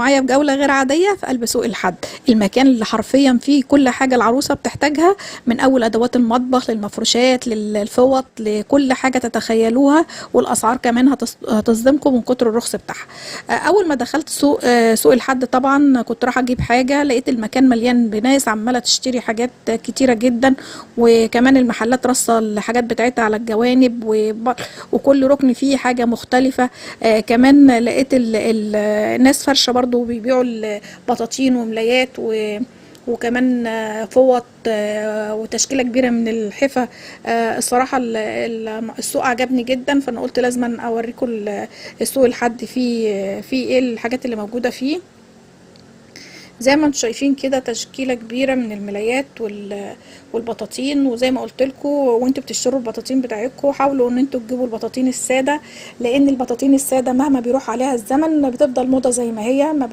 معايا بجولة غير عادية في قلب سوق الحد، المكان اللي حرفيا فيه كل حاجة العروسة بتحتاجها، من أول أدوات المطبخ للمفروشات للفوط لكل حاجة تتخيلوها، والأسعار كمان هتصدمكم من كتر الرخص بتاعها. أول ما دخلت سوق الحد طبعا كنت رايحة أجيب حاجة، لقيت المكان مليان بناس عمالة تشتري حاجات كتيرة جدا، وكمان المحلات رصة الحاجات بتاعتها على الجوانب، وكل ركن فيه حاجة مختلفة. كمان لقيت الناس فرشة برضو بيبيعوا البطاطين وملايات وكمان فوط وتشكيلة كبيرة من الحفا. الصراحة السوق عجبني جدا، فأنا قلت لازم أوريكم السوق الحد فيه ايه الحاجات اللي موجودة فيه. زي ما انتم شايفين كده تشكيلة كبيرة من الملايات والبطاطين، وزي ما قلت لكم وانتوا بتشتروا البطاطين بتاعتكم حاولوا ان انتوا تجيبوا البطاطين السادة، لان البطاطين السادة مهما بيروح عليها الزمن بتفضل موضة زي ما هي، ما